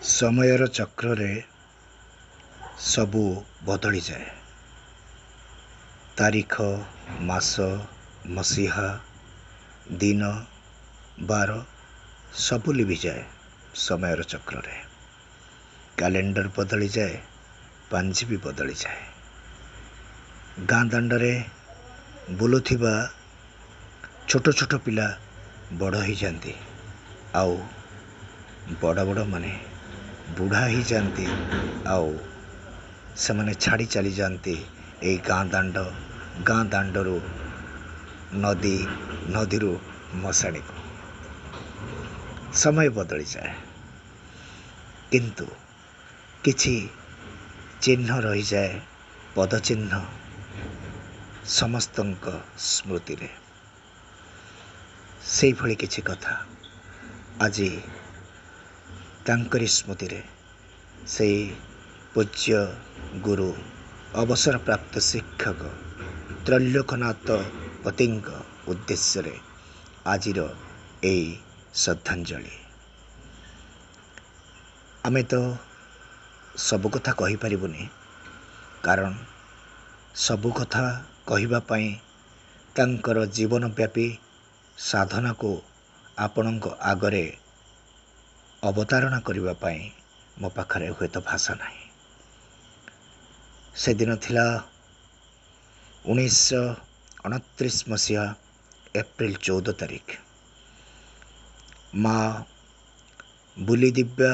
ସମୟର ଚକ୍ରରେ ସବୁ ବଦଳିଯାଏ। ତାରିଖ, ମାସ, ମସିହା, ଦିନ, ବାର ସବୁ ଲିଭିଯାଏ ସମୟର ଚକ୍ରରେ। କ୍ୟାଲେଣ୍ଡର ବଦଳିଯାଏ, ପାଞ୍ଜି ବି ବଦଳିଯାଏ। ଗାଁ ଦାଣ୍ଡରେ ବୁଲୁଥିବା ଛୋଟ ଛୋଟ ପିଲା ବଡ଼ ହେଇଯାଆନ୍ତି, ଆଉ ବଡ଼ ବଡ଼ମାନେ ବୁଢ଼ା ହେଇଯାଆନ୍ତି, ଆଉ ସେମାନେ ଛାଡ଼ି ଚାଲିଯାଆନ୍ତି ଏଇ ଗାଁ ଦାଣ୍ଡ, ଗାଁ ଦାଣ୍ଡରୁ ନଦୀ, ନଦୀରୁ ମଶାଣିକୁ। ସମୟ ବଦଳିଯାଏ, କିନ୍ତୁ କିଛି ଚିହ୍ନ ରହିଯାଏ, ପଦଚିହ୍ନ ସମସ୍ତଙ୍କ ସ୍ମୃତିରେ। ସେଇଭଳି କିଛି କଥା ଆଜି ତାଙ୍କରି ସ୍ମୃତିରେ, ସେଇ ପୂଜ୍ୟ ଗୁରୁ ଅବସରପ୍ରାପ୍ତ ଶିକ୍ଷକ ତ୍ରୈଲୋକନାଥ ପତିଙ୍କ ଉଦ୍ଦେଶ୍ୟରେ ଆଜିର ଏଇ ଶ୍ରଦ୍ଧାଞ୍ଜଳି। ଆମେ ତ ସବୁ କଥା କହିପାରିବୁନି, କାରଣ ସବୁ କଥା କହିବା ପାଇଁ ତାଙ୍କର ଜୀବନବ୍ୟାପୀ ସାଧନାକୁ ଆପଣଙ୍କ ଆଗରେ ଅବତାରଣା କରିବା ପାଇଁ ମୋ ପାଖରେ ହୁଏତ ଭାଷା ନାହିଁ। ସେଦିନ ଥିଲା 1929 ମସିହା ଏପ୍ରିଲ 14 ତାରିଖ। ମା ବୁଲି ଦିବ୍ୟା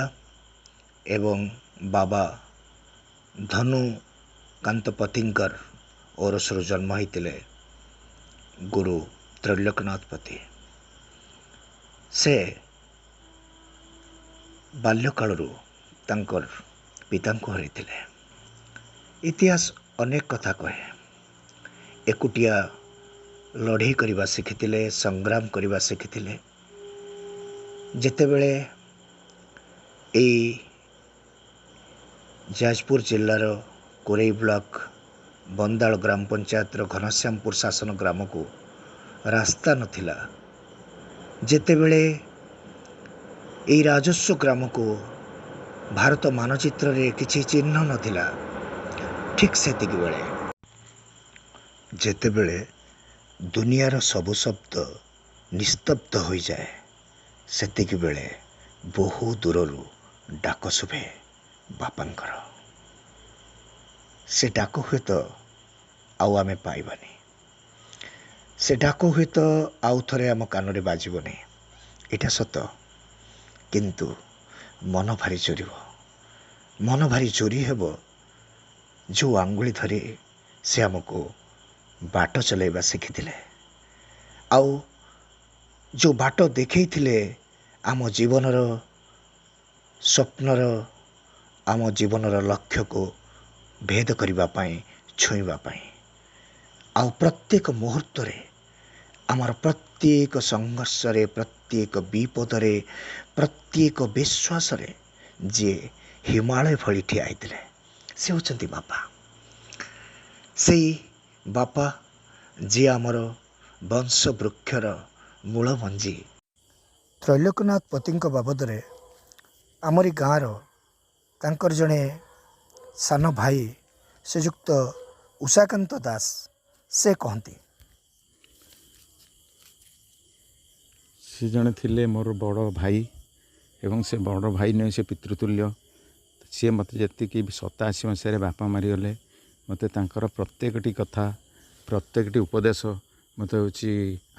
ଏବଂ ବାବା ଧନୁକାନ୍ତ ପତିଙ୍କର ଔରସରୁ ଜନ୍ମ ହୋଇଥିଲେ ଗୁରୁ ତ୍ରୈଲୋକନାଥ ପତି। ସେ ବାଲ୍ୟକାଳରୁ ତାଙ୍କର ପିତାଙ୍କୁ ହରାଇଥିଲେ। ଇତିହାସ ଅନେକ କଥା କହେ। ଏକୁଟିଆ ଲଢ଼େଇ କରିବା ଶିଖିଥିଲେ, ସଂଗ୍ରାମ କରିବା ଶିଖିଥିଲେ। ଯେତେବେଳେ ଏଇ ଯାଜପୁର ଜିଲ୍ଲାର କୋରେଇ ବ୍ଲକ ବନ୍ଦାଳ ଗ୍ରାମ ପଞ୍ଚାୟତର ଘନଶ୍ୟାମପୁର ଶାସନ ଗ୍ରାମକୁ ରାସ୍ତା ନଥିଲା, ଯେତେବେଳେ ଏଇ ରାଜସ୍ୱ ଗ୍ରାମକୁ ଭାରତ ମାନଚିତ୍ରରେ କିଛି ଚିହ୍ନ ନଥିଲା, ଠିକ୍ ସେତିକି ବେଳେ ଯେତେବେଳେ ଦୁନିଆର ସବୁ ଶବ୍ଦ ନିସ୍ତବ୍ଧ ହୋଇଯାଏ, ସେତିକି ବେଳେ ବହୁ ଦୂରରୁ ଡାକ ଶୁଭେ ବାପାଙ୍କର। ସେ ଡାକ ହୁଏତ ଆଉ ଆମେ ପାଇବାନି, ସେ ଡାକ ହୁଏତ ଆଉ ଥରେ ଆମ କାନରେ ବାଜିବନି, ଏଇଟା ସତ। କିନ୍ତୁ ମନ ଭାରି ଚୋରିବ, ମନ ଭାରି ଚୋରି ହେବ ଯେଉଁ ଆଙ୍ଗୁଳି ଧରି ସେ ଆମକୁ ବାଟ ଚଲାଇବା ଶିଖିଥିଲେ, ଆଉ ଯେଉଁ ବାଟ ଦେଖେଇଥିଲେ ଆମ ଜୀବନର ସ୍ୱପ୍ନର, ଆମ ଜୀବନର ଲକ୍ଷ୍ୟକୁ ଭେଦ କରିବା ପାଇଁ, ଛୁଇଁବା ପାଇଁ। ଆଉ ପ୍ରତ୍ୟେକ ମୁହୂର୍ତ୍ତରେ ଆମର ପ୍ରତ୍ୟେକ ସଂଘର୍ଷରେ, ପ୍ରତ୍ୟେକ ବିପଦରେ, ପ୍ରତ୍ୟେକ ବିଶ୍ୱାସରେ ଯିଏ ହିମାଳୟ ଭଳି ଠିଆ ହେଇଥିଲେ, ସେ ହେଉଛନ୍ତି ବାପା। ସେଇ ବାପା ଯିଏ ଆମର ବଂଶ ବୃକ୍ଷର ମୂଳ ମଞ୍ଜି। ତ୍ରୈଲୋକନାଥ ପତିଙ୍କ ବାବଦରେ ଆମରି ଗାଁର ତାଙ୍କର ଜଣେ ସାନ ଭାଇ ଶ୍ରୀଯୁକ୍ତ ଉଷାକାନ୍ତ ଦାସ ସେ କହନ୍ତି, ସେ ଜଣେ ଥିଲେ ମୋର ବଡ଼ ଭାଇ, ଏବଂ ସେ ବଡ଼ ଭାଇ ନୁହେଁ, ସେ ପିତୃତୁଲ୍ୟ। ସିଏ ମୋତେ ଯେତିକି 87 ମସିହାରେ ବାପା ମରିଗଲେ, ମୋତେ ତାଙ୍କର ପ୍ରତ୍ୟେକଟି କଥା, ପ୍ରତ୍ୟେକଟି ଉପଦେଶ ମୋତେ ହେଉଛି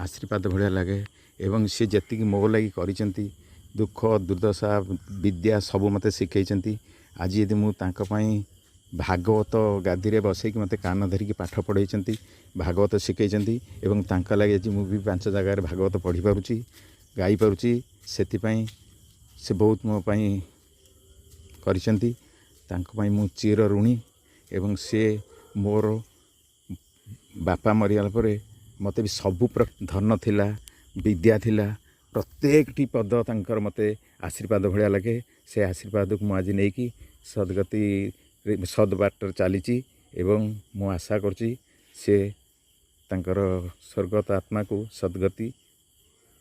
ଆଶୀର୍ବାଦ ଭଳିଆ ଲାଗେ। ଏବଂ ସିଏ ଯେତିକି ମୋ ଲାଗି କରିଛନ୍ତି, ଦୁଃଖ ଦୁର୍ଦ୍ଦଶା ବିଦ୍ୟା ସବୁ ମୋତେ ଶିଖେଇଛନ୍ତି। ଆଜି ଯଦି ମୁଁ ତାଙ୍କ ପାଇଁ ଭାଗବତ ଗାଦିରେ ବସେଇକି ମୋତେ କାନ ଧରିକି ପାଠ ପଢ଼େଇଛନ୍ତି, ଭାଗବତ ଶିଖେଇଛନ୍ତି, ଏବଂ ତାଙ୍କ ଲାଗି ଆଜି ମୁଁ ବି 5 ଜାଗାରେ ଭାଗବତ ପଢ଼ିପାରୁଛି, ଗାଇପାରୁଛି, ସେଥିପାଇଁ ସେ ବହୁତ ମୋ ପାଇଁ କରିଛନ୍ତି। ତାଙ୍କ ପାଇଁ ମୁଁ ଚିର ଋଣୀ। ଏବଂ ସିଏ ମୋର ବାପା ମରିଗଲା ପରେ ମୋତେ ବି ସବୁ ଧନ ଥିଲା, ବିଦ୍ୟା ଥିଲା, ପ୍ରତ୍ୟେକଟି ପଦ ତାଙ୍କର ମୋତେ ଆଶୀର୍ବାଦ ଭଳିଆ ଲାଗେ। ସେ ଆଶୀର୍ବାଦକୁ ମୁଁ ଆଜି ନେଇକି ସଦ୍ଗତି ସଦ୍ ବାଟରେ ଚାଲିଛି, ଏବଂ ମୁଁ ଆଶା କରୁଛି ସେ ତାଙ୍କର ସ୍ୱର୍ଗତ ଆତ୍ମାକୁ ସଦ୍ଗତି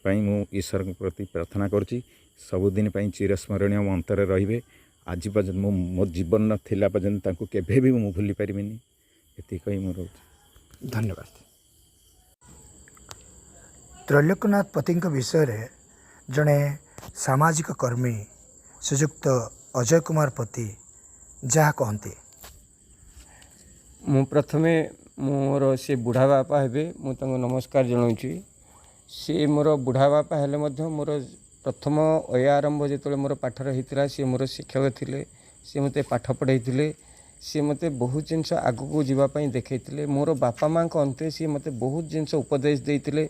ପାଇଁ ମୁଁ ଈଶ୍ୱରଙ୍କ ପ୍ରତି ପ୍ରାର୍ଥନା କରୁଛି। ସବୁଦିନ ପାଇଁ ଚିରସ୍ମରଣୀୟ ମୋ ଅନ୍ତରରେ ରହିବେ। ଆଜି ପର୍ଯ୍ୟନ୍ତ ମୁଁ ମୋ ଜୀବନ ଥିଲା ପର୍ଯ୍ୟନ୍ତ ତାଙ୍କୁ କେବେ ବି ମୁଁ ଭୁଲି ପାରିବିନି। ଏତିକି କହି ମୁଁ ରହୁଛି। ଧନ୍ୟବାଦ। ତ୍ରୈଲୋକ୍ୟନାଥ ପତିଙ୍କ ବିଷୟରେ ଜଣେ ସାମାଜିକ କର୍ମୀ ଶ୍ରୀଯୁକ୍ତ ଅଜୟ କୁମାର ପତି ଯାହା କହନ୍ତି। ମୁଁ ପ୍ରଥମେ ମୋର ସେ ବୁଢ଼ା ବାପା ହେବେ, ମୁଁ ତାଙ୍କୁ ନମସ୍କାର ଜଣାଉଛି। ସେ ମୋର ବୁଢ଼ା ବାପା ହେଲେ ମଧ୍ୟ ମୋର ପ୍ରଥମ ଅୟା ଆରମ୍ଭ ଯେତେବେଳେ ମୋର ପାଠର ହେଇଥିଲା, ସିଏ ମୋର ଶିକ୍ଷକ ଥିଲେ। ସିଏ ମୋତେ ପାଠ ପଢ଼ାଇଥିଲେ। ସିଏ ମୋତେ ବହୁତ ଜିନିଷ ଆଗକୁ ଯିବା ପାଇଁ ଦେଖାଇଥିଲେ। ମୋର ବାପା ମାଆଙ୍କ ଅନ୍ତେ ସିଏ ମୋତେ ବହୁତ ଜିନିଷ ଉପଦେଶ ଦେଇଥିଲେ।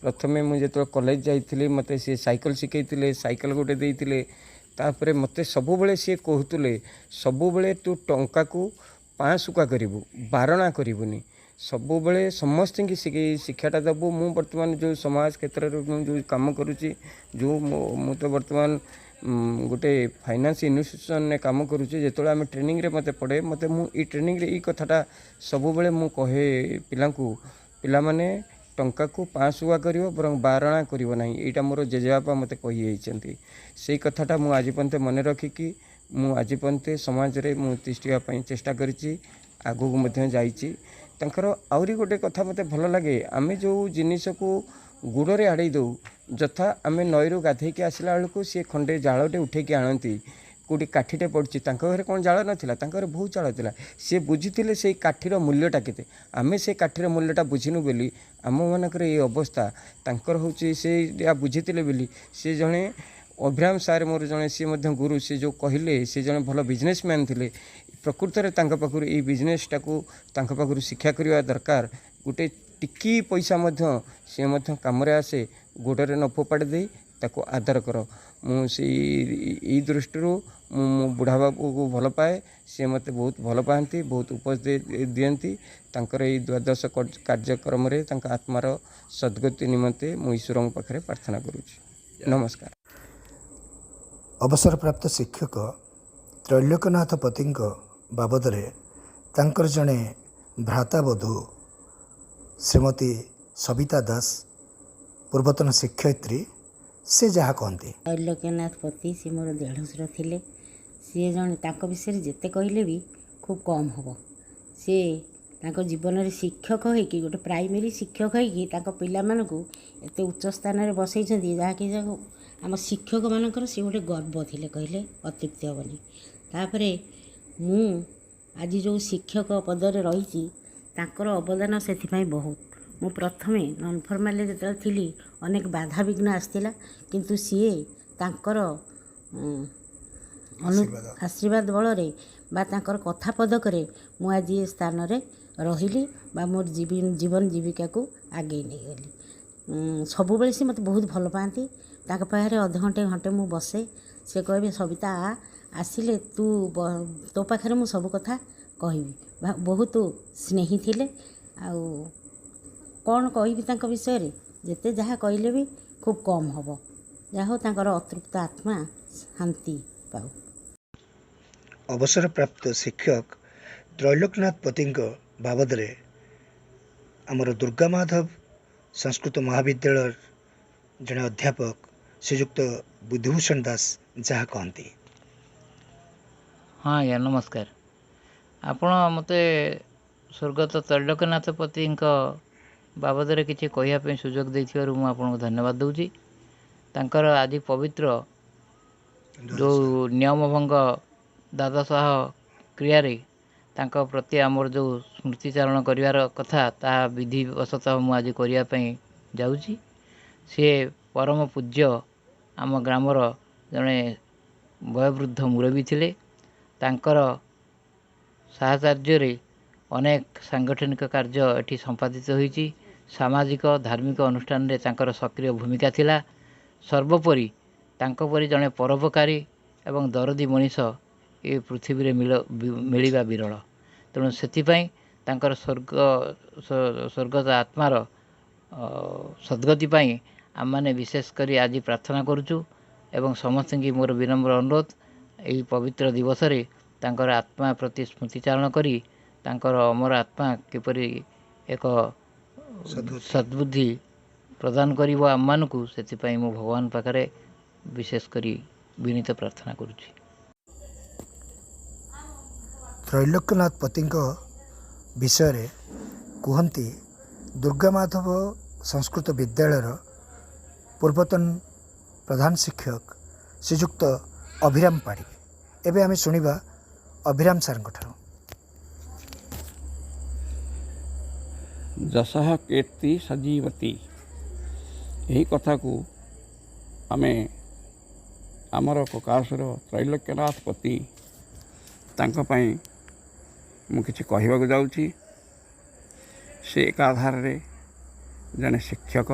ପ୍ରଥମେ ମୁଁ ଯେତେବେଳେ କଲେଜ ଯାଇଥିଲି, ମୋତେ ସିଏ ସାଇକେଲ ଶିଖାଇଥିଲେ, ସାଇକେଲ ଗୋଟେ ଦେଇଥିଲେ। ତାପରେ ମୋତେ ସବୁବେଳେ ସିଏ କହୁଥିଲେ, ସବୁବେଳେ ତୁ ଟଙ୍କାକୁ ପାଞ୍ଚ କରିବୁ, ବାରଣା କରିବୁନି, ସବୁବେଳେ ସମସ୍ତଙ୍କୁ ଶିକ୍ଷାଟା ଦେବୁ। ମୁଁ ବର୍ତ୍ତମାନ ଯେଉଁ ସମାଜ କ୍ଷେତ୍ରରେ ମୁଁ ଯେଉଁ କାମ କରୁଛି, ଯେଉଁ ମୁଁ ତ ବର୍ତ୍ତମାନ ଗୋଟେ ଫାଇନାନ୍ସ ଇନଷ୍ଟିଟ୍ୟୁସନରେ କାମ କରୁଛି, ଯେତେବେଳେ ଆମେ ଟ୍ରେନିଂରେ ମୋତେ ପଡ଼େ, ମୋତେ ମୁଁ ଏଇ ଟ୍ରେନିଂରେ ଏଇ କଥାଟା ସବୁବେଳେ ମୁଁ କହେ ପିଲାଙ୍କୁ, ପିଲାମାନେ ଟଙ୍କାକୁ ପାଞ୍ଚ କରିବ ବରଂ ବାରଣା କରିବ ନାହିଁ। ଏଇଟା ମୋର ଜେଜେବାପା ମୋତେ କହିଯାଇଛନ୍ତି। ସେଇ କଥାଟା ମୁଁ ଆଜି ପର୍ଯ୍ୟନ୍ତ ମନେ ରଖିକି ମୁଁ ଆଜି ପର୍ଯ୍ୟନ୍ତ ସମାଜରେ ମୁଁ ତିଷ୍ଠିବା ପାଇଁ ଚେଷ୍ଟା କରିଛି, ଆଗକୁ ମଧ୍ୟ ଯାଇଛି। ତାଙ୍କର ଆହୁରି ଗୋଟେ କଥା ମୋତେ ଭଲ ଲାଗେ, ଆମେ ଯେଉଁ ଜିନିଷକୁ ଗୋଡ଼ରେ ଆଡ଼େଇ ଦେଉ, ଯଥା ଆମେ ନଈରୁ ଗାଧେଇକି ଆସିଲା ବେଳକୁ ସିଏ ଖଣ୍ଡେ ଜାଳଟେ ଉଠେଇକି ଆଣନ୍ତି, କେଉଁଠି କାଠିଟେ ପଡ଼ିଛି। ତାଙ୍କ ଘରେ କ'ଣ ଜାଳ ନଥିଲା? ତାଙ୍କ ଘରେ ବହୁତ ଜାଳ ଥିଲା। ସିଏ ବୁଝିଥିଲେ ସେଇ କାଠିର ମୂଲ୍ୟଟା କେତେ। ଆମେ ସେ କାଠିର ମୂଲ୍ୟଟା ବୁଝିନୁ ବୋଲି ଆମମାନଙ୍କର ଏଇ ଅବସ୍ଥା। ତାଙ୍କର ହେଉଛି ସେଇଟା ବୁଝିଥିଲେ ବୋଲି ସେ ଜଣେ ଅଭିରାମ ସାର୍ ମୋର ଜଣେ ସିଏ ମଧ୍ୟ ଗୁରୁ। ସେ ଯେଉଁ କହିଲେ, ସେ ଜଣେ ଭଲ ବିଜନେସମ୍ୟାନ୍ ଥିଲେ। ପ୍ରକୃତରେ ତାଙ୍କ ପାଖରୁ ଏଇ ବିଜନେସଟାକୁ ତାଙ୍କ ପାଖରୁ ଶିକ୍ଷା କରିବା ଦରକାର। ଗୋଟେ ଟିକି ପଇସା ମଧ୍ୟ ସିଏ ମଧ୍ୟ କାମରେ ଆସେ, ଗୋଡ଼ରେ ନ ଫୋପାଡ଼ି ଦେଇ ତାକୁ ଆଦର କର। ମୁଁ ସେଇ ଏଇ ଦୃଷ୍ଟିରୁ ମୁଁ ମୋ ବୁଢ଼ା ବାବୁକୁ ଭଲ ପାଏ। ସିଏ ମୋତେ ବହୁତ ଭଲ ପାଆନ୍ତି, ବହୁତ ଉପଦେଶ ଦିଅନ୍ତି। ତାଙ୍କର ଏଇ ଦ୍ୱାଦଶ କାର୍ଯ୍ୟକ୍ରମରେ ତାଙ୍କ ଆତ୍ମାର ସଦ୍ଗତି ନିମନ୍ତେ ମୁଁ ଈଶ୍ୱରଙ୍କ ପାଖରେ ପ୍ରାର୍ଥନା କରୁଛି। ନମସ୍କାର। ଅବସରପ୍ରାପ୍ତ ଶିକ୍ଷକ ତ୍ରୈଲୋକ୍ୟନାଥ ପତିଙ୍କ ବାବଦରେ ତାଙ୍କର ଜଣେ ଭ୍ରାତାବଧୂ ଶ୍ରୀମତୀ ସବିତା ଦାସ, ପୂର୍ବତନ ଶିକ୍ଷୟିତ୍ରୀ, ସେ ଯାହା କହନ୍ତି। ତ୍ରୈଲୋକ୍ୟନାଥ ପତି ସେ ମୋର ଦେଢ଼ଶୁର ଥିଲେ। ସିଏ ଜଣେ, ତାଙ୍କ ବିଷୟରେ ଯେତେ କହିଲେ ବି ଖୁବ୍ କମ୍ ହେବ। ସିଏ ତାଙ୍କ ଜୀବନରେ ଶିକ୍ଷକ ହେଇକି, ଗୋଟେ ପ୍ରାଇମେରୀ ଶିକ୍ଷକ ହେଇକି ତାଙ୍କ ପିଲାମାନଙ୍କୁ ଏତେ ଉଚ୍ଚ ସ୍ଥାନରେ ବସେଇଛନ୍ତି, ଯାହାକି ଆମ ଶିକ୍ଷକମାନଙ୍କର ସିଏ ଗୋଟେ ଗର୍ବ ଥିଲେ କହିଲେ ଅତ୍ୟୁକ୍ତି ହେବନି। ତାପରେ ମୁଁ ଆଜି ଯେଉଁ ଶିକ୍ଷକ ପଦରେ ରହିଛି, ତାଙ୍କର ଅବଦାନ ସେଥିପାଇଁ ବହୁତ। ମୁଁ ପ୍ରଥମେ ନନ୍ ଫର୍ମାଲରେ ଯେତେବେଳେ ଥିଲି, ଅନେକ ବାଧାବିଘ୍ନ ଆସିଥିଲା, କିନ୍ତୁ ସିଏ ତାଙ୍କର ଆଶୀର୍ବାଦ ବଳରେ ବା ତାଙ୍କର କଥା ପଦକରେ ମୁଁ ଆଜି ଏ ସ୍ଥାନରେ ରହିଲି ବା ମୋର ଜୀବନ ଜୀବିକାକୁ ଆଗେଇ ନେଇଗଲି। ସବୁବେଳେ ସେ ମୋତେ ବହୁତ ଭଲ ପାଆନ୍ତି। ତାଙ୍କ ପାଖରେ ଅଧଘଣ୍ଟେ ଘଣ୍ଟେ ମୁଁ ବସେ। ସେ କହିବେ, ସବିତା ଆସିଲେ ତୁ ତୋ ପାଖରେ ମୁଁ ସବୁ କଥା କହିବି। ବହୁତ ସ୍ନେହୀ ଥିଲେ। ଆଉ କ'ଣ କହିବି ତାଙ୍କ ବିଷୟରେ, ଯେତେ ଯାହା କହିଲେ ବି ଖୁବ୍ କମ୍ ହେବ। ଯାହା ହଉ, ତାଙ୍କର ଅତୃପ୍ତ ଆତ୍ମା ଶାନ୍ତି ପାଉ। ଅବସରପ୍ରାପ୍ତ ଶିକ୍ଷକ ତ୍ରୈଲୋକ୍ୟନାଥ ପତିଙ୍କ ବାବଦରେ ଆମର ଦୁର୍ଗାମାଧବ ସଂସ୍କୃତ ମହାବିଦ୍ୟାଳୟର ଜଣେ ଅଧ୍ୟାପକ ଶ୍ରୀଯୁକ୍ତ ବୁଦ୍ଧିଭୂଷଣ ଦାସ ଯାହା କହନ୍ତି। ହଁ ଆଜ୍ଞା, ନମସ୍କାର। ଆପଣ ମୋତେ ସ୍ୱର୍ଗତ ତ୍ରୈଲୋକ୍ୟନାଥ ପତିଙ୍କ ବାବଦରେ କିଛି କହିବା ପାଇଁ ସୁଯୋଗ ଦେଇଥିବାରୁ ମୁଁ ଆପଣଙ୍କୁ ଧନ୍ୟବାଦ ଦେଉଛି। ତାଙ୍କର ଆଜି ପବିତ୍ର ଯେଉଁ ନିୟମଭଙ୍ଗ ଦ୍ୱାଦଶାହ କ୍ରିୟାରେ ତାଙ୍କ ପ୍ରତି ଆମର ଯେଉଁ ସ୍ମୃତିଚାରଣ କରିବାର କଥା, ତାହା ବିଧିବଶତଃ ମୁଁ ଆଜି କରିବା ପାଇଁ ଯାଉଛି। ସିଏ ପରମ ପୂଜ୍ୟ ଆମ ଗ୍ରାମର ଜଣେ ବୟୋବୃଦ୍ଧ ମୁରବୀ ଥିଲେ। ତାଙ୍କର ସାହଚର୍ଯ୍ୟରେ ଅନେକ ସାଙ୍ଗଠନିକ କାର୍ଯ୍ୟ ଏଠି ସମ୍ପାଦିତ ହୋଇଛି। ସାମାଜିକ ଧାର୍ମିକ ଅନୁଷ୍ଠାନରେ ତାଙ୍କର ସକ୍ରିୟ ଭୂମିକା ଥିଲା। ସର୍ବୋପରି ତାଙ୍କ ପରି ଜଣେ ପରୋପକାରୀ ଏବଂ ଦରଦୀ ମଣିଷ ଏ ପୃଥିବୀରେ ମିଳିବା ବିରଳ। ତେଣୁ ସେଥିପାଇଁ ତାଙ୍କର ସ୍ୱର୍ଗତ ଆତ୍ମାର ସଦ୍ଗତି ପାଇଁ ଆମମାନେ ବିଶେଷ କରି ଆଜି ପ୍ରାର୍ଥନା କରୁଛୁ ଏବଂ ସମସ୍ତଙ୍କୁ ମୋର ବିନମ୍ର ଅନୁରୋଧ, ଏହି ପବିତ୍ର ଦିବସରେ ତାଙ୍କର ଆତ୍ମା ପ୍ରତି ସ୍ମୃତିଚାରଣ କରି ତାଙ୍କର ଅମର ଆତ୍ମା କିପରି ଏକ ସଦ୍ବୁଦ୍ଧି ପ୍ରଦାନ କରିବ ଆମମାନଙ୍କୁ, ସେଥିପାଇଁ ମୁଁ ଭଗବାନ ପାଖରେ ବିଶେଷ କରି ବିନୀତ ପ୍ରାର୍ଥନା କରୁଛି। ତ୍ରୈଲୋକ୍ୟନାଥ ପତିଙ୍କ ବିଷୟରେ କୁହନ୍ତି ଦୁର୍ଗାମାଧବ ସଂସ୍କୃତ ବିଦ୍ୟାଳୟର ପୂର୍ବତନ ପ୍ରଧାନ ଶିକ୍ଷକ ଶ୍ରୀଯୁକ୍ତ ଅଭିରାମ ପାଢ଼ୀ। ଏବେ ଆମେ ଶୁଣିବା ଅଭିରାମ ସାର୍ଙ୍କ ଠାରୁ। ଯଶଃ କୀର୍ତ୍ତି ସଜୀବତୀ, ଏହି କଥାକୁ ଆମେ ଆମର କକାସୁର ତ୍ରୈଲୋକ୍ୟନାଥ ପତି ତାଙ୍କ ପାଇଁ ମୁଁ କିଛି କହିବାକୁ ଯାଉଛି। ସେ ଏକାଧାରରେ ଜଣେ ଶିକ୍ଷକ,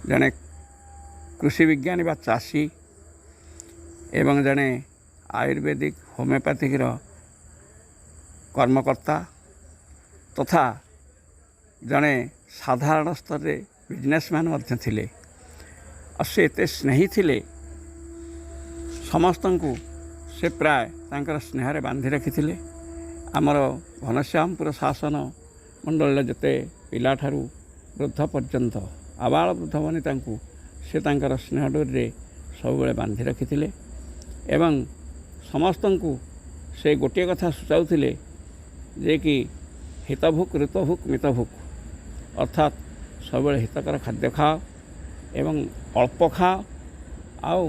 ଜଣେ କୃଷି ବିଜ୍ଞାନୀ ବା ଚାଷୀ ଏବଂ ଜଣେ ଆୟୁର୍ବେଦିକ ହୋମିଓପାଥିକର କର୍ମକର୍ତ୍ତା ତଥା ଜଣେ ସାଧାରଣ ସ୍ତରରେ ବିଜନେସମ୍ୟାନ୍ ମଧ୍ୟ ଥିଲେ। ଆଉ ସେ ଏତେ ସ୍ନେହୀ ଥିଲେ, ସମସ୍ତଙ୍କୁ ସେ ପ୍ରାୟ ତାଙ୍କର ସ୍ନେହରେ ବାନ୍ଧି ରଖିଥିଲେ। ଆମର ଘନଶ୍ୟାମପୁର ଶାସନ ମଣ୍ଡଳୀର ଯେତେ ପିଲାଠାରୁ ବୃଦ୍ଧ ପର୍ଯ୍ୟନ୍ତ ଆବାଳ ବୃଦ୍ଧ ବନିତାଙ୍କୁ ସେ ତାଙ୍କର ସ୍ନେହ ଡୋରିରେ ସବୁବେଳେ ବାନ୍ଧି ରଖିଥିଲେ ଏବଂ ସମସ୍ତଙ୍କୁ ସେ ଗୋଟିଏ କଥା ସୂଚାଉଥିଲେ ଯେ କି ହିତଭୁକ୍ ଋତଭୁକ୍ ମିତଭୁକ୍, ଅର୍ଥାତ୍ ସବୁବେଳେ ହିତକର ଖାଦ୍ୟ ଖାଅ ଏବଂ ଅଳ୍ପ ଖାଅ ଆଉ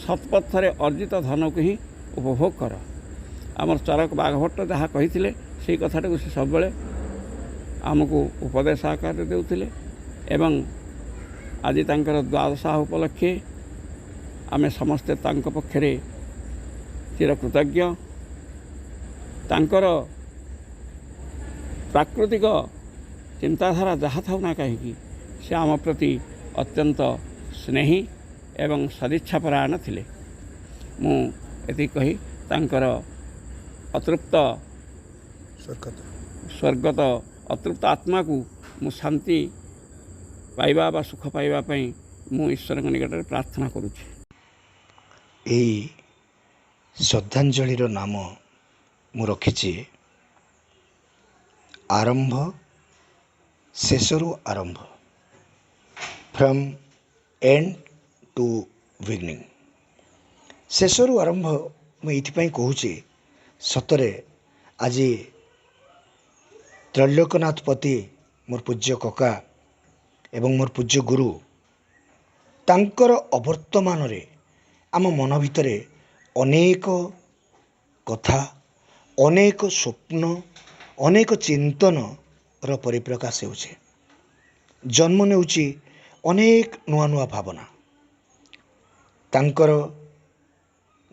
ସତ୍ପଥରେ ଅର୍ଜିତ ଧନକୁ ହିଁ ଉପଭୋଗ କର। ଆମର ଚରକ ବାଘଭଟ୍ଟ ଯାହା କହିଥିଲେ ସେଇ କଥାଟାକୁ ସେ ସବୁବେଳେ ଆମକୁ ଉପଦେଶ ଆକାରରେ ଦେଉଥିଲେ ଏବଂ ଆଜି ତାଙ୍କର ଦ୍ୱାଦଶାହ ଉପଲକ୍ଷେ ଆମେ ସମସ୍ତେ ତାଙ୍କ ପକ୍ଷରେ ଚିରକୃତଜ୍ଞ। ତାଙ୍କର ପ୍ରାକୃତିକ ଚିନ୍ତାଧାରା ଯାହା ଥାଉ ନା କାହିଁକି, ସେ ଆମ ପ୍ରତି ଅତ୍ୟନ୍ତ ସ୍ନେହୀ ଏବଂ ସଦିଚ୍ଛାପରାୟଣ ଥିଲେ। ମୁଁ ଏତିକି କହି ତାଙ୍କର ଅତୃପ୍ତ ସ୍ୱର୍ଗତ ଅତୃପ୍ତ ଆତ୍ମାକୁ ମୁଁ ଶାନ୍ତି ପାଇବା ବା ସୁଖ ପାଇବା ପାଇଁ ମୁଁ ଈଶ୍ୱରଙ୍କ ନିକଟରେ ପ୍ରାର୍ଥନା କରୁଛି। ଏହି ଶ୍ରଦ୍ଧାଞ୍ଜଳିର ନାମ ମୁଁ ରଖିଛି ଆରମ୍ଭ ଶେଷରୁ ଆରମ୍ଭ, ଫ୍ରମ୍ ଏଣ୍ଡ ଟୁ ବିଗିନିଂ। ଶେଷରୁ ଆରମ୍ଭ ମୁଁ ଏଇଥିପାଇଁ କହୁଛି, ସତରେ ଆଜି ତ୍ରୈଲୋକ୍ୟନାଥ ପତି ମୋର ପୂଜ୍ୟ କକା ଏବଂ ମୋର ପୂଜ୍ୟ ଗୁରୁ, ତାଙ୍କର ଅବର୍ତ୍ତମାନରେ ଆମ ମନ ଭିତରେ ଅନେକ କଥା, ଅନେକ ସ୍ୱପ୍ନ, ଅନେକ ଚିନ୍ତନର ପରିପ୍ରକାଶ ହେଉଛି, ଜନ୍ମ ନେଉଛି ଅନେକ ନୂଆ ନୂଆ ଭାବନା। ତାଙ୍କର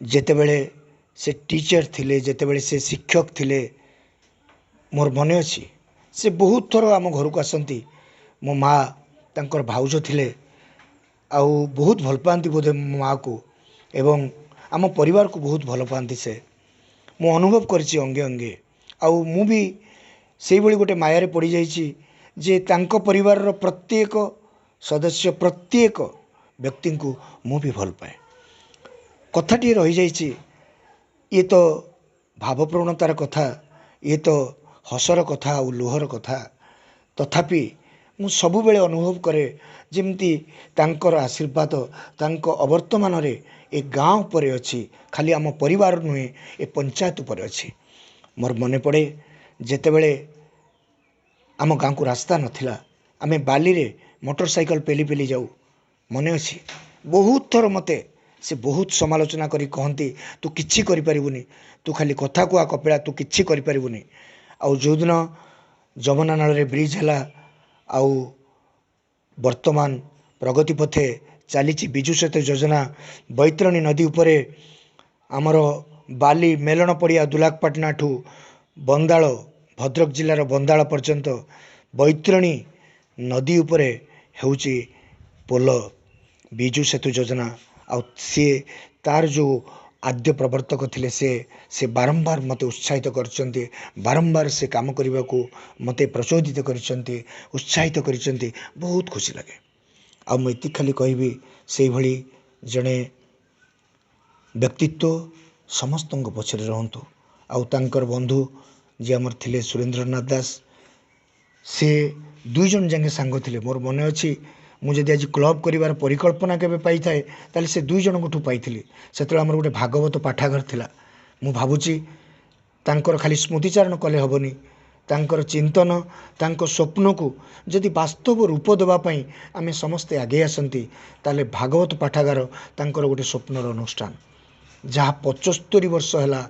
ଯେତେବେଳେ ସେ ଟିଚର ଥିଲେ, ଯେତେବେଳେ ସେ ଶିକ୍ଷକ ଥିଲେ, ମୋର ମନେ ଅଛି ସେ ବହୁତ ଥର ଆମ ଘରକୁ ଆସନ୍ତି। ମୋ ମା ତାଙ୍କର ଭାଉଜ ଥିଲେ ଆଉ ବହୁତ ଭଲ ପାଆନ୍ତି ବୋଧେ ମୋ ମାଆକୁ ଏବଂ ଆମ ପରିବାରକୁ ବହୁତ ଭଲ ପାଆନ୍ତି ସେ। ମୁଁ ଅନୁଭବ କରିଛି ଅଙ୍ଗେ ଅଙ୍ଗେ, ଆଉ ମୁଁ ବି ସେଇଭଳି ଗୋଟେ ମାୟାରେ ପଡ଼ିଯାଇଛି ଯେ ତାଙ୍କ ପରିବାରର ପ୍ରତ୍ୟେକ ସଦସ୍ୟ, ପ୍ରତ୍ୟେକ ବ୍ୟକ୍ତିଙ୍କୁ ମୁଁ ବି ଭଲ ପାଏ। କଥାଟିଏ ରହିଯାଇଛି, ଇଏ ତ ଭାବପ୍ରବଣତାର କଥା, ଇଏ ତ ହସର କଥା ଆଉ ଲୁହର କଥା, ତଥାପି ମୁଁ ସବୁବେଳେ ଅନୁଭବ କରେ ଯେମିତି ତାଙ୍କର ଆଶୀର୍ବାଦ ତାଙ୍କ ଅବର୍ତ୍ତମାନରେ ଏ ଗାଁ ଉପରେ ଅଛି, ଖାଲି ଆମ ପରିବାର ନୁହେଁ, ଏ ପଞ୍ଚାୟତ ଉପରେ ଅଛି। ମୋର ମନେ ପଡ଼େ ଯେତେବେଳେ ଆମ ଗାଁକୁ ରାସ୍ତା ନଥିଲା, ଆମେ ବାଲିରେ ମୋଟର ସାଇକେଲ ପେଲି ପେଲି ଯାଉ। ମନେ ଅଛି ବହୁତ ଥର ମୋତେ ସେ ବହୁତ ସମାଲୋଚନା କରି କହନ୍ତି, ତୁ କିଛି କରିପାରିବୁନି, ତୁ ଖାଲି କଥା କୁହା କପିଳା, ତୁ କିଛି କରିପାରିବୁନି। ଆଉ ଯେଉଁଦିନ ଯମୁନା ନାଳରେ ବ୍ରିଜ୍ ହେଲା ଆଉ ବର୍ତ୍ତମାନ ପ୍ରଗତି ପଥେ ଚାଲିଛି ବିଜୁ ସେତୁ ଯୋଜନା, ବୈତରଣୀ ନଦୀ ଉପରେ ଆମର ବାଲି ମେଲଣ ପଡ଼ିଆ ଦୁଲାକପାଟଣାଠୁ ବନ୍ଦାଳ, ଭଦ୍ରକ ଜିଲ୍ଲାର ବନ୍ଦାଳ ପର୍ଯ୍ୟନ୍ତ ବୈତରଣୀ ନଦୀ ଉପରେ ହେଉଛି ପୋଲ, ବିଜୁ ସେତୁ ଯୋଜନା। ଆଉ ସିଏ ତାର ଯେଉଁ ଆଦ୍ୟ ପ୍ରବର୍ତ୍ତକ ଥିଲେ, ସେ ବାରମ୍ବାର ମୋତେ ଉତ୍ସାହିତ କରିଛନ୍ତି, ବାରମ୍ବାର ସେ କାମ କରିବାକୁ ମୋତେ ପ୍ରଚୋଦିତ କରିଛନ୍ତି, ଉତ୍ସାହିତ କରିଛନ୍ତି, ବହୁତ ଖୁସି ଲାଗେ। ଆଉ ମୁଁ ଏତିକି ଖାଲି କହିବି, ସେଇଭଳି ଜଣେ ବ୍ୟକ୍ତିତ୍ୱ ସମସ୍ତଙ୍କ ପଛରେ ରହନ୍ତୁ। ଆଉ ତାଙ୍କର ବନ୍ଧୁ ଯିଏ ଆମର ଥିଲେ ସୁରେନ୍ଦ୍ରନାଥ ଦାସ, ସେ ଦୁଇ ଜଣ ଯାକେ ସାଙ୍ଗ ଥିଲେ। ମୋର ମନେ ଅଛି ମୁଁ ଯଦି ଆଜି କ୍ଲବ୍ କରିବାର ପରିକଳ୍ପନା କେବେ ପାଇଥାଏ, ତାହେଲେ ସେ ଦୁଇ ଜଣଙ୍କଠୁ ପାଇଥିଲି। ସେତେବେଳେ ଆମର ଗୋଟେ ଭାଗବତ ପାଠାଗାର ଥିଲା। ମୁଁ ଭାବୁଛି ତାଙ୍କର ଖାଲି ସ୍ମୃତିଚାରଣ କଲେ ହେବନି, ତାଙ୍କର ଚିନ୍ତନ, ତାଙ୍କ ସ୍ୱପ୍ନକୁ ଯଦି ବାସ୍ତବ ରୂପ ଦେବା ପାଇଁ ଆମେ ସମସ୍ତେ ଆଗେଇ ଆସନ୍ତି, ତାହେଲେ ଭାଗବତ ପାଠାଗାର ତାଙ୍କର ଗୋଟେ ସ୍ୱପ୍ନର ଅନୁଷ୍ଠାନ, ଯାହା 75 ବର୍ଷ ହେଲା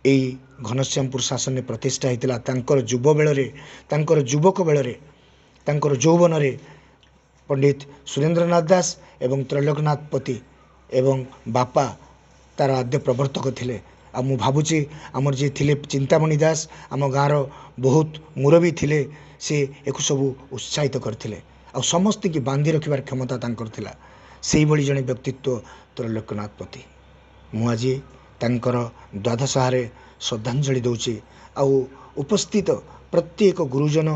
ଏଇ ଘନଶ୍ୟାମପୁର ଶାସନରେ ପ୍ରତିଷ୍ଠା ହେଇଥିଲା। ତାଙ୍କର ଯୁବ ବେଳରେ, ତାଙ୍କର ଯୁବକ ବେଳରେ, ତାଙ୍କର ଯୌବନରେ ପଣ୍ଡିତ ସୁରେନ୍ଦ୍ରନାଥ ଦାସ ଏବଂ ତ୍ରୈଲୋକନାଥ ପତି ଏବଂ ବାପା ତା'ର ଆଦ୍ୟ ପ୍ରବର୍ତ୍ତକ ଥିଲେ। ଆଉ ମୁଁ ଭାବୁଛି ଆମର ଯିଏ ଥିଲେ ଚିନ୍ତାମଣି ଦାସ, ଆମ ଗାଁର ବହୁତ ମୁରବୀ ଥିଲେ, ସେ ଏକୁ ସବୁ ଉତ୍ସାହିତ କରିଥିଲେ ଆଉ ସମସ୍ତଙ୍କୁ ବାନ୍ଧି ରଖିବାର କ୍ଷମତା ତାଙ୍କର ଥିଲା। ସେଇଭଳି ଜଣେ ବ୍ୟକ୍ତିତ୍ୱ ତ୍ରୈଲୋକ୍ୟନାଥ ପତି। ମୁଁ ଆଜି ତାଙ୍କର ଦ୍ୱାଦଶାହରେ ଶ୍ରଦ୍ଧାଞ୍ଜଳି ଦେଉଛି ଆଉ ଉପସ୍ଥିତ ପ୍ରତ୍ୟେକ ଗୁରୁଜନ,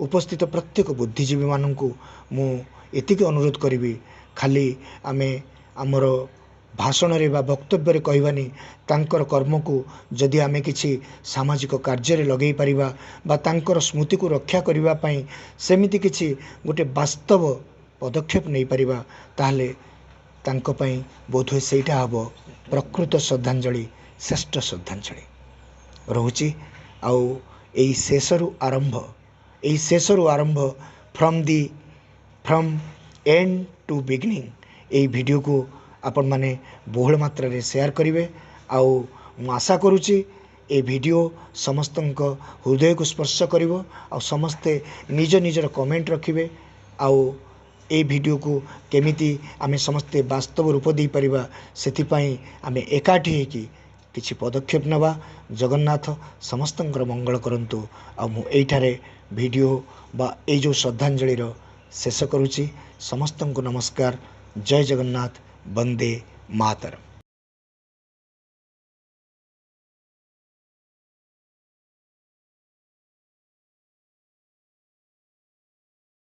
ଉପସ୍ଥିତ ପ୍ରତ୍ୟେକ ବୁଦ୍ଧିଜୀବୀମାନଙ୍କୁ ମୁଁ ଏତିକି ଅନୁରୋଧ କରିବି, ଖାଲି ଆମେ ଆମର ଭାଷଣରେ ବା ବକ୍ତବ୍ୟରେ କହିବାନି, ତାଙ୍କର କର୍ମକୁ ଯଦି ଆମେ କିଛି ସାମାଜିକ କାର୍ଯ୍ୟରେ ଲଗାଇ ପାରିବା ବା ତାଙ୍କର ସ୍ମୃତିକୁ ରକ୍ଷା କରିବା ପାଇଁ ସେମିତି କିଛି ଗୋଟେ ବାସ୍ତବ ପଦକ୍ଷେପ ନେଇପାରିବା, ତାହେଲେ ତାଙ୍କ ପାଇଁ ବୋଧହୁଏ ସେଇଟା ହେବ ପ୍ରକୃତ ଶ୍ରଦ୍ଧାଞ୍ଜଳି, ଶ୍ରେଷ୍ଠ ଶ୍ରଦ୍ଧାଞ୍ଜଳି ରହୁଛି। ଆଉ ଏଇ ଶେଷରୁ ଆରମ୍ଭ, ଏଇ ଶେଷରୁ ଆରମ୍ଭ, from end to beginning, ଏଇ ଭିଡ଼ିଓକୁ ଆପଣମାନେ ବହୁଳ ମାତ୍ରାରେ ସେୟାର କରିବେ। ଆଉ ମୁଁ ଆଶା କରୁଛି ଏ ଭିଡ଼ିଓ ସମସ୍ତଙ୍କ ହୃଦୟକୁ ସ୍ପର୍ଶ କରିବ ଆଉ ସମସ୍ତେ ନିଜ ନିଜର କମେଣ୍ଟ ରଖିବେ, ଆଉ ଏଇ ଭିଡ଼ିଓକୁ କେମିତି ଆମେ ସମସ୍ତେ ବାସ୍ତବ ରୂପ ଦେଇପାରିବା ସେଥିପାଇଁ ଆମେ ଏକାଠି ହେଇକି କିଛି ପଦକ୍ଷେପ ନେବା। ଜଗନ୍ନାଥ ସମସ୍ତଙ୍କର ମଙ୍ଗଳ କରନ୍ତୁ। ଆଉ ମୁଁ ଏଇଠାରେ ଭିଡ଼ିଓ ବା ଏଇ ଯେଉଁ ଶ୍ରଦ୍ଧାଞ୍ଜଳିର ଶେଷ କରୁଛି। ସମସ୍ତଙ୍କୁ ନମସ୍କାର। ଜୟ ଜଗନ୍ନାଥ। ବନ୍ଦେ ମାତରମ୍।